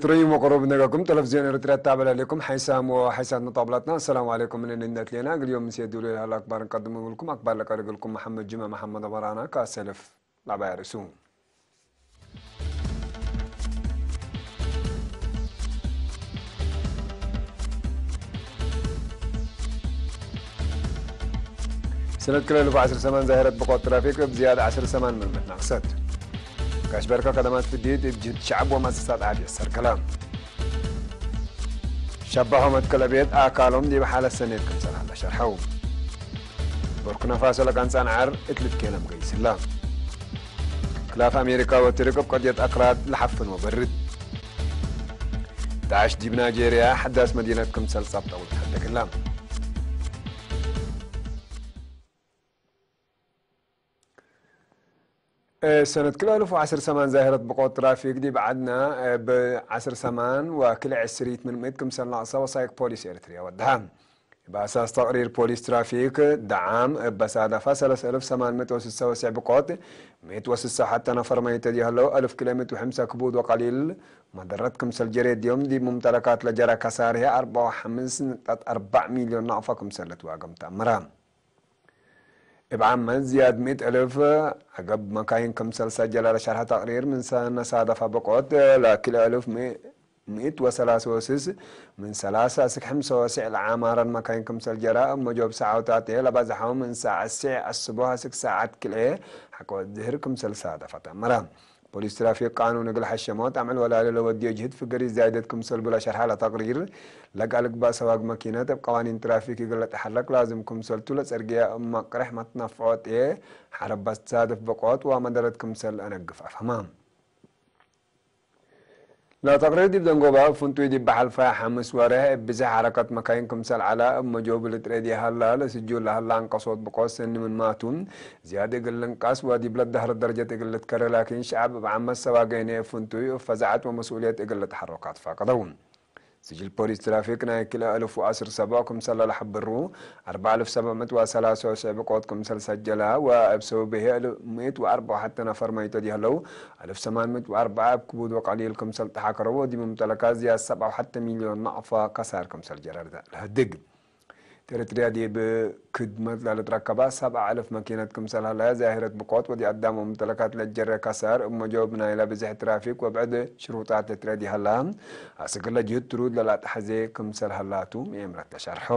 ትረዩ መቅረብ ነገኩም ተለቪዝዮን ኤርትራ ታበላለኩም ሓይሳም ወሓይሳት መጣብላትና። ሰላም ዓለይኩም። እነ ንነት ሌና ግልዮም ምስ የድሉ ይላል ኣክባር ቀድም ይብልኩም ኣክባር ለቀርግልኩም መሐመድ ጅማ መሐመድ ኣበራና ካሰለፍ ላባያ ርእሱ። ሰነት ክለልፉ ዓስር ሰማን ዛሄረት ብቆት ትራፊክ ብዝያድ ዓስር ሰማን ምልምት ናቕሰት። ጋሽ በርካ ከደማት ፍዲት እብ ጅህድ ሸዓብ ወማሰሳት ዓብየት ሰርገላ። ሸባሖ መትከለ ቤት ኣካሎም ዲብ ሓለ ሰኔት ክምሰል ሃላ ሸርሐው። ቦርኪና ፋሶ ለቃንጻን ዓር እትልት ኬለም ገይስላ። ክላፍ ኣሜሪካ ወትርቅብ ቀድየት ኣክራድ ለሓፍን ወበርድ። ዳዕሽ ዲብ ናይጄርያ ሓዳስ መዲነት ክምሰል ጸብጠው ተሐደግላ። ሰነት ክልተ ኣልፍ ወዓሰርተ ሰማን ዛሄረት ብቆት ትራፊክ ዲብ ዓድና ብዓሰርተ ሰማን ወክልዕ ዕስሪት ምን ምእት ክምሰል ናቕሳ ወሳይቅ ፖሊስ ኤርትርያ ወድሃ። ብኣሳስ ተቕሪር ፖሊስ ትራፊክ ደዓም በሳዳፋ ሰለስተ ኣልፍ ሰማን ምእት ወስሳ ወስዕ ብቆት ምእት ወስሳ ሓተ ነፈር መይተ ዲህለው ኣልፍ ክልተ ምእት ወሕምሳ ክቡድ ወቀሊል መደረት ክምሰል ጀሬ ዲዮም ዲብ ሙምተለካት ለጀራ ከሳርሄ ኣርባ ወሓምስ ነጥቢ ኣርባዕ ሚልዮን ናቕፋ ክምሰል ለትዋገም ተኣምራ። እብ ዓመት ዝያድ ሚእት እልፍ ዓገብ መካይን ክምሰል ሰጀለ ለሸርሐ ተቕሪር ምን ሰ-፣ ነሳደፋ በቆት ለክልኤ እልፍ ሚ-፣ ሚእት ወሰላሳ ወስስ ምን ሰላሳ እስክ ሕምሰ ወስዕ ለዓማረን መካይን ክምሰል ጀራ እብ መጆብ ሰዓውታቴ ለባዝሓው ምን ሰዓት ስዕ ኣስቦ እስክ ሰዓት ክልኤ ሓቀወት ዝህር ክምሰል ሳደፋ ተኣምራ። ፖሊስ ትራፊክ ቃኑን እግል ሐሸሞት ኣምዕል ወላለ ለወድዮ ጅህድ ፍገሪት ዛይደት ክምሰል ብሎ ሸርሐ ለተቅሪር፣ ለቃ ልግባእ ሰዋግ መኪነት እብ ቀዋኒን ትራፊክ እግል ለተሐረክ ላዝም ክምሰልቱ ለጸርግያ እብ መቅርሕ መትነፍዖት ኤ ሐረብ በሳድፍ በቆት ወመደረት ክምሰል አነግፍ አፍሀማ። ለተቅሪር ዲብ ደንጎባ እብ ፍንጡይ ዲብ በሐልፋ ሐምስ ወርሕ እብ ብዝሕ ሐረከት መካይን ክምሰል ዐላ እብ መጆብ ልጥሬድ የሀላ ለስጁል ለሀላ አንቀሶት ብቆት ሰኒ ምን ማቱ ዝያድ እግል ልንቃስ ወዲብ ለዳህር ደረጀት እግል ልትከረ፣ ላኪን ሸዐብ እብ ዓመት ሰባገይነ እብ ፍንቱይ እብ ፈዛዐት ወመስኡልየት እግል ልትሐረኩ አትፋቀደው። ስጅል ፖሊስ ትራፊክ ናይ ክልኤ እልፍ ወዐስር ሰብዕ ክምሰል ለለሐብሩ፣ አርበዓ እልፍ ሰብዕ ምእት ወሰላሳ ወስዕ ብቆት ክምሰል ሰጀላ ወእብ ሰበብሄ እልፍ ምእት ወአርበዓ ወሐተ ነፈር መይቶ ዲህለው፣ አልፍ ሰማን ምእት ወአርበዓ እብ ክቡድ ወቀሊል ክምሰል ተሓከረው ወዲብ ሙምተለካት ዝያድ ሰብዓ ወሐተ ሚልዮን ናቕፋ ከሳር ክምሰል ጀረር ለህድግ። ኤሪትርያ ዲብ ክድመት ለልትረከባ ሰብዓ እልፍ መኪነት ክምሰል ሀለያ ዛሂረት ብቆት ወዲ አዳም ወምተለካት ለጀረ ከሳር እብ መጆብ ናይላ ብዝሕ ትራፊክ ወብዕድ ሽሩጣት ልትረድ ይሀላ አስግለ ጅህድ ትሩድ ለላተሐዜ ክምሰል ሀላቱ ምኤምረት ተሸርሖ።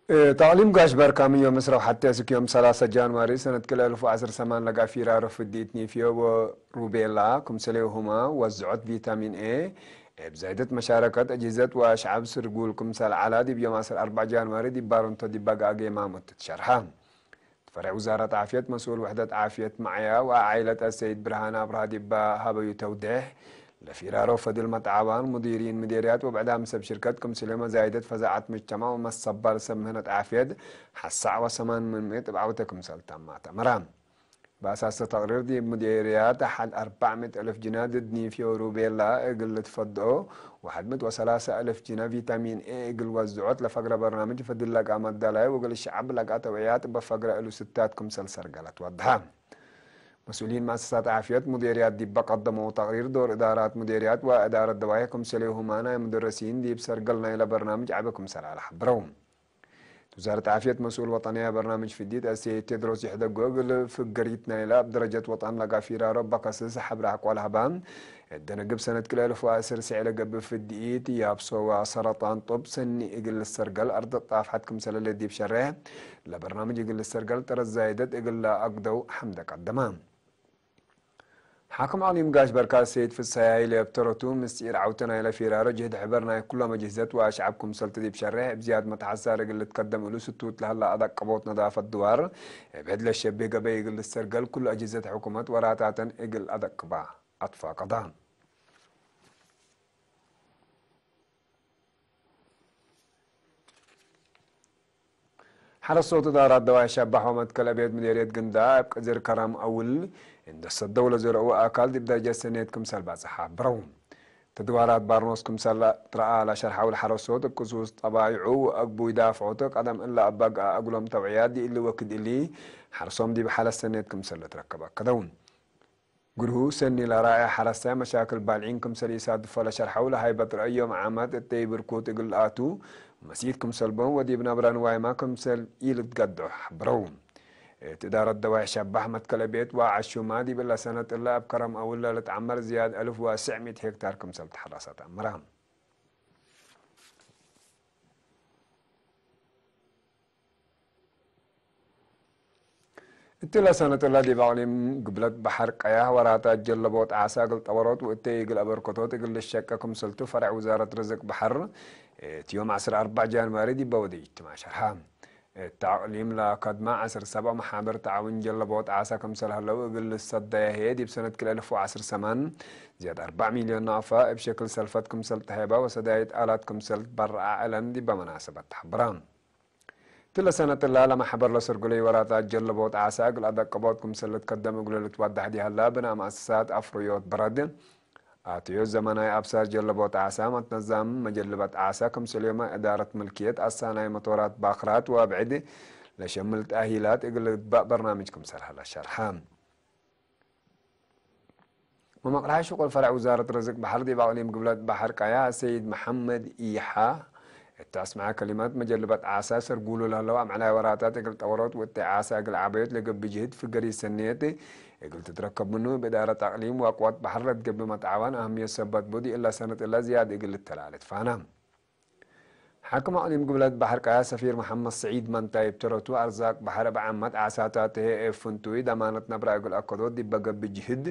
እ፣ ተቅሊም ጋሽ በርካም ዮም እስራ ወሐተ እስክ ዮም ሰላሳ ጃንዋሪ ሰነት ክልተ እልፍ ወዐስር ሰማን ለጋ ፊራሮ ፍዲት ኒፍዮ ወሩቤላ ክምሰሌ ሁማ ወዝዖት ቪታሚን ኤ እብ ዛይደት መሻረከት አጅህዘት ወአሽዓብ ስርጉል ክምሰል ዐላ ዲብ ዮም ዐስር አርባዕ ጃንዋሪ ዲብ ባረንቶ ዲብ በጋ አጌማ ሞት ትሸርሐ። ፈረዕ ውዛረት ዓፍየት መስኡል ውሕደት ዓፍየት ማዕያ ወዓይለት አሰይድ ብርሃነ አብርሃ ዲባ ሀበዩ ተውዴሕ፣ ለፊራሮ ፈድል መትዓባን ሙዲሪን ምዴርያት ወብዕዳም ሰብ ሽርከት ክምስሌ መዛይደት ፈዛዓት ምጅተማዕ ወመሰባል ሰብ ምህነት ዓፍየት ሐሳዕ ወሰማን ምን ምእት እብ ዓውተ ክምሰል ተማ ተመራ። በአሳሰ ተቅሪር ዲብ ሙዴርያት ሐድ አርባዕ ምእት እልፍ ጅና ድድ ኒፍዮ ሩቤላ እግል ልትፈድኦ ወሐድ ምእት ወሰላሳ እልፍ ጅነ ቪታሚን ኤ እግል ወዝዖት ለፈግረ በርናምጅ ፈድል ለቃ መዳላይ ወእግል ሸዐብ ለቃ ተውዕያት እበ ፈግረ እሉ ስታት ክምሰል ሰርገለት ወድሐ። መስኡሊን መአሰሳት ዓፍየት ሙዴርያት ዲበ ቀደመው ተቅሪር ዶር እዳራት ሙዴርያት ወእዳረት ደዋሂ ክምሰሌሁ ማናይ ሙደረሲን ዲብ ሰርገል ናይለ በርናምጅ ዐቢ ክምሰል አለ ሐብረው። ውዛረት ዓፍየት መስኡል ወጠንያ በርናምጅ ፍዲት አሰይድ ቴድሮስ ይሕደጎ እግል ፍገሪት ናይላ እብ ደረጀት ወጠን ለጋ ፊራሮ በከስስ ሐብረ አቋል ሀባ። እደነግብ ሰነት ክልኤ እልፍ ወዐስር ስዕ ለገብእ ፍዲኢት ያብሶ ወሰረጣን ጡብ ሰኒ እግል ልሰርገል አርድ ጣፍሐት ክምሰለለ ዲብ ሸሬሕ ለበርናምጅ እግል ልሰርገል ጥረት ዛይደት እግል ለአግደው ሐምደ ቀደማ። ሓክም ዓሊም ጋሽ በርካት ሰይድ ፍስሐ ሃይለ እብ ተረቱ፣ ምስጢር ዓውተ ናይለ ፊራሮ ጅህድ ሕበር ናይ ኩሎም አጅህዘት ወአሽዓብ ክምሰልቲ ዲብ ሸሬሕ እብ ዝያድ መትሓሳር እግል ልትከደም እሉ ስቱት ለሀላ አደቅቦት ነዳፈት ድዋር እብ ሕድ ለሸብህ ገበይ እግል ልሰርገል ኩሉ አጅህዘት ሕኩመት ወራታተን እግል አደቅባ አትፋቀዳ። ሐረስቶት እዳራት ደዋይ ሸባሕ ወመትከል አብየት ምዴርየት ግንዳ እብ ቅዝር ከረም አውል እንደ ሰደው ለዘርኡ አካል ዲብ ደረጀት ሰኔት ክምሰል ባጽሕ ሐብረው። ተድዋራት ባርኖስ ክምሰል ትረኣ ላሸርሓው ለሐረሶት እብ ክሱስ ጠባይዑ ወአግቡ ይዳፍዖት ቀደም እላ አባግአ እግሎም ተውዕያት ዲእሊ ወክድ እሊ ሐርሶም ዲብ ሐለሰኔት ክምሰል ለትረከብ አከደው። ግርሁ ሰኒ ለራእያ ሐረስታይ መሻክል ባልዒን ክምሰል ኢሳትፎ ለሸርሐው ለሀይበት ረአዮም ዓመት እተይ ብርኩት እግል አቱ መሲት ክምሰልቦም ወዲብ ነብረ ንዋይማ ክምሰል ኢልትገድዖ ሐብረው። እት እዳረት ደዋይ ሸባሕ መትከለ ቤት ወዓሹማ ዲብ እለ ሰነት እለ እብ ከረም አውለ ለትዓመር ዝያድ አልፍ ወስዕ ሚእት ሄክታር ክምሰል ተሐራሰት አምራ። እትለ ሰነት እለ ዲብ አቅሊም ግብለት በሐር ቀያህ ወራታት ጀለቦት ዓሳ እግል ጠበሮት ወእተይ እግል አበርክቶት እግል ልሸቀ ክምሰልቱ ፈረዕ ውዛረት ርዝቅ በሐር እት ዮም ዐስር አርባዕ ጃንዋሪ ዲበ ወደ ኢጅትማዕ ሸርሐ። እት አቅሊም ለከድማ ዐስር ሰብዕ መሓብር ተዓውን ጀለቦት ዓሳ ክምሰል ሀለው እግል ልሰደየ ህዬ ዲብ ሰነት ክልኤ አልፍ ወዐስር ሰማን ዝያድ አርባዕ ሚልዮን ናቅፋ እብ ሸክል ሰልፈት ክምሰል ተሀይባ ወሰዳይት አላት ክምሰል በረዓ ዕለን ዲበ መናሰበት ተሐብራ። እትለ ሰነት እላ ለመሕበር ለሰርጉለይ ወራታት ጀለቦት ዓሳ እግል አደቀቦት ክምሰል ልትከደም እግሉ ልትወዳሕ ዲሀላ ብናይ መአሰሳት አፍርዮት በረድ አትዮ ዘመናይ አብሳር ጀለቦት ዓሳ መትነዛም መጀልበት ዓሳ ክምሰልዮመ እዳረት ምልክየት አሳናይ መቶራት ባክራት ወአብዕድ ለሸምል ተአሂላት እግል ልግባእ በርናምጅ ክምሰል ሀላ ሸርሐ። መመቅርሐ ሽቁል ፈረዕ ውዛረት ርዝቅ በሐር ዲብ አቅሊም ግብለት በሐር ቀያ ሰይድ መሐመድ ኢሓ እት አስመዐ ከሊመት መጀልበት ዓሳ ሰርጉሉ ለህለው አምዕላይ ወራታት እግል ጠወሮት ወእተ ዓሳ እግል ዓበዮት ለገብእ ጅህድ ፍገር ይሰንየት እግል ትትረከብ ምኑ እብ እዳረት አቅሊም ወአቅዋት በሐር ለትገብእ መትዓዋን አህምየት ሰበት ቡዲ እለ ሰነት እለ ዝያድ እግል ልተላለት ፋና። ሓክም ኣቕሊም ግብለት ባሕር ቃያ ሰፊር መሓመድ ስዒድ መንታይ እብ ተረቱ ኣርዛቅ ባሕር እብ ዓመት ዓሳታት ህኤ ፍንቱይ ደማነት ነብራ እግል ኣከዶት ዲበ ገብእ ጅህድ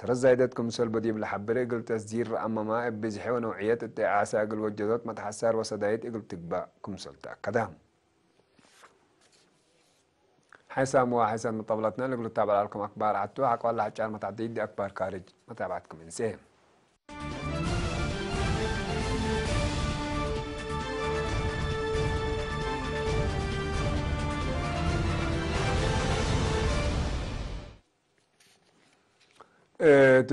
ተረዛይደት ክምሰል በዲብ ለሓብር እግል ተስዲር ረኣመማ እብ ብዝሒ ወነውዕየት እተ ዓሳ እግል ወጀዶት መትሓሳር ወሰዳይት እግል ትግባእ ክምሰል ተኣከደ። ሓይሳም ወሓይሳን መጠብላትና ልግሉ ታብዕ ላልኩም ኣክባር ዓቱ ሓቋላ ሓጫር መታዕዲ ዲ ኣክባር ካርጅ መታብዓትኩም እንሴ። እቲ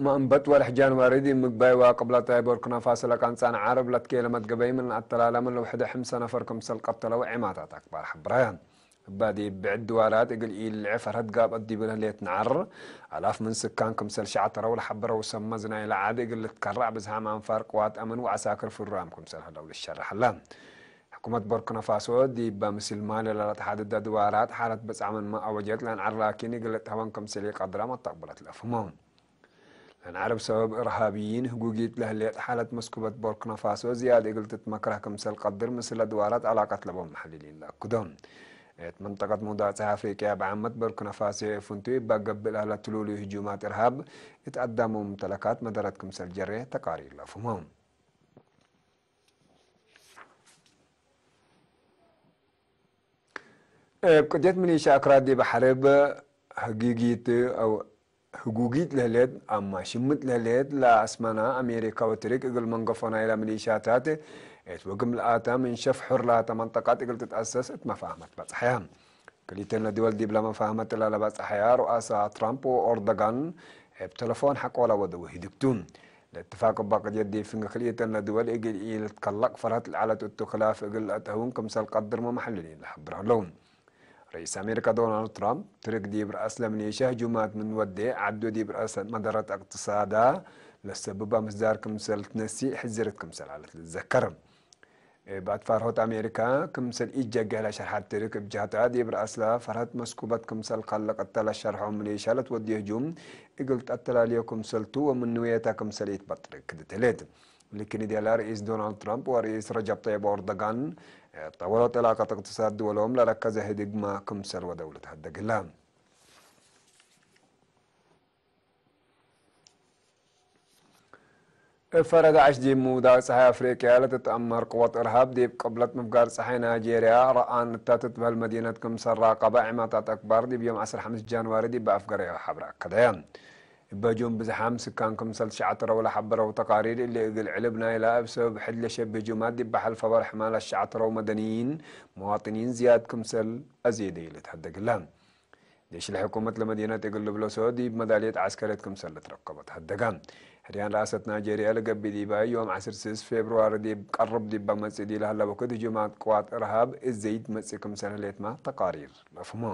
መእንበጥ ወርሒ ጃንዋሪ ዲብ ምግባይ ወቅብለታይ ቦርኪና ፋሶ ለቃንጻን ዓረብ ለትኬለ መትገበይ ምን ኣተላለ ምን ለውሕደ ሕምሰ ነፈር ክምሰል ቀተለው ዒማታት ኣክባር ሐብረያ። እባዲ ብዕድ ዋራት እግል ኢልልዐ ፈርሀት ጋብአት ዲብ ለህሌት ነዓር፣ ኣላፍ ምን ስካን ክምሰል ሸዕተረው ለሐበረው ሰብ መዝናይ ለዓድ እግል ልትከራዕ ብዝሓም አንፋር ቅዋት አምን ወዐሳክር ፍሩራም ክምሰል ህለው ልሸረሐለ። ሕኩመት ቦርኪና ፋሶ ዲብ ምስል ማሊ ለለትሓደደ ድዋራት ሓለት ብጻምን መአወጀት ለንዓር ላኪን እግል ልትሀወን ክምሰል ኢቀድራ መተቅብለት ለአፍህሞ። ለንዓር ብሰበብ እርሃብይን ህጉጊት ለህሌት ሓለት መስኩበት ቦርኪና ፋሶ ዝያድ እግል ትትመክረህ ክምሰል ቀድር ምስለ ድዋራት ዐላቀት ለቦም መሐልሊን ለአክዶ። እት መንጠቀት መውዳቅ ጸሓይ አፍሪቅያ ብዓመት ቦርኪና ፋሶ ፍንቱይ እባ ገብእ ለህለ ትሉሉይ ህጁማት እርሃብ እት አዳም ወሙምተለካት መደረት ክምሰል ጀሬ ተቃሪር ለአፍህሞ። እብ ቅድየት ሚሊሻ አክራር ዲብ ሐርብ ህጊጊት አው ህጉጊት ለህሌት አማ ሽምጥ ለህሌት ለአስመና አሜሪካ ወትሪክ እግል መንገፎ ናይላ ሚሊሻታት እት ወግም ለአታ ምን ሸፍ ሑር ለአታ መንጠቃት እግል ትትአሰስ እት መፋህመት በጽሐያ። ክልኢተን ለድወል ዲብለ መፋህመት እላ ለበጽሐያ ሩኣሳ ትራምፕ ወኦርዶጋን እብ ተለፎን ሐቆላ ወደው ህድግቱ። ለእትፋቅ እባ ቅድየት ዲብ ፍንግ ክልኢተን ለድወል እግል ኢልትከለቅ ፈርሀት ለዐለት እቱ ክላፍ እግል ለአትሀውን ክምሰል ቀድርሞ መሐልሊን ለሐብር ህለው። ረኢስ አሜሪካ ዶናልድ ትራምፕ ትርክ ዲብ ረአስ ለምኔሻ ህጁማት ምን ወዴ ዐዱ ዲብ ረአስ መደረት እቅትሳዳ ለሰብባ ምስዳር ክምሰል ትነሲ ሕዝርት ክምሰል ዐለት ልትዘከር። እብ አትፋርሆት አሜሪካ ክምሰል ኢጀገህ ለሸርሐት ትርክ እብ ጀህታ ዲብ ረአስላ ፈርሀት መስኩበት ክምሰል ከለቀተ ለሸርሖ ምሌሻ ለትወድዮ ህጁም እግል ተአተላልዮ ክምሰልቱ ወምን ንውየታ ክምሰል ኢትበጥርክ ክድት ህሌት። ልክን እዴላ ርኢስ ዶናልድ ትራምፕ ወርኢስ ረጀብ ጠይብ ኦርዶጋን ጠወሎት ዕላቀት እቅትሳድ ድወሎም ለረከዘ ህድግማ ክምሰል ወደውለት ሀደግላ። እብ ፈረድ ዐሽ ዲብ ምውዳቅ ጸሓይ አፍሪቅያ ለትትአመር ቅወት እርሃብ ዲብ ቅብለት ምፍጋር ጸሓይ ናይጄርያ ረኣን እታ ትትበህል መዲነት ክምሰል ራቀበ ዒማታት አክባር ዲብ ዮም ዐስር ሐምስ ጃንዋሪ ዲብ አፍገረዮ ሐብር አከደያ። እበ ህጁም ብዝሓም ስካን ክምሰል ትሸዓተረው ለሐበረው ተቃሪር እሊ እግል ዕልብ ናይላ እብ ሰበብ ሕድ ለሸቢ ህጁማት ዲብ ሐልፈ ወርሕ ማል አሸዓተረው መደንይን መዋጥኒን ዝያድ ክምሰል አዜደ ኢልትሀደግላ። ዴሽ ለሕኩመት ለመዲነት እግል ልብለሶ ዲብ መዳልየት ዐስከርየት ክምሰል ልትረከቦ ተሀደጋ። ሕድያን ርኣሰት ናይጀርያ ለገቢ ዲባይ ዮም ዓሰርተ ስስ ፌብርዋሪ ዲብ ቀርብ ዲባ መጽእ ዲላ ሃለቦ ክድ ህጁማት ቅዋት እርሃብ እዘይድ መጽእ ክምሰል ህሌትማ ተቃሪር ለፍሞ።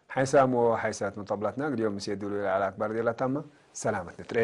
ሓይሳሞ ሓይሳት መጠብላትና ግዲዮም ምስ የድሉ ኢላ ኣላ ኣክባር ዴላታማ ሰላመት ንጥሬ።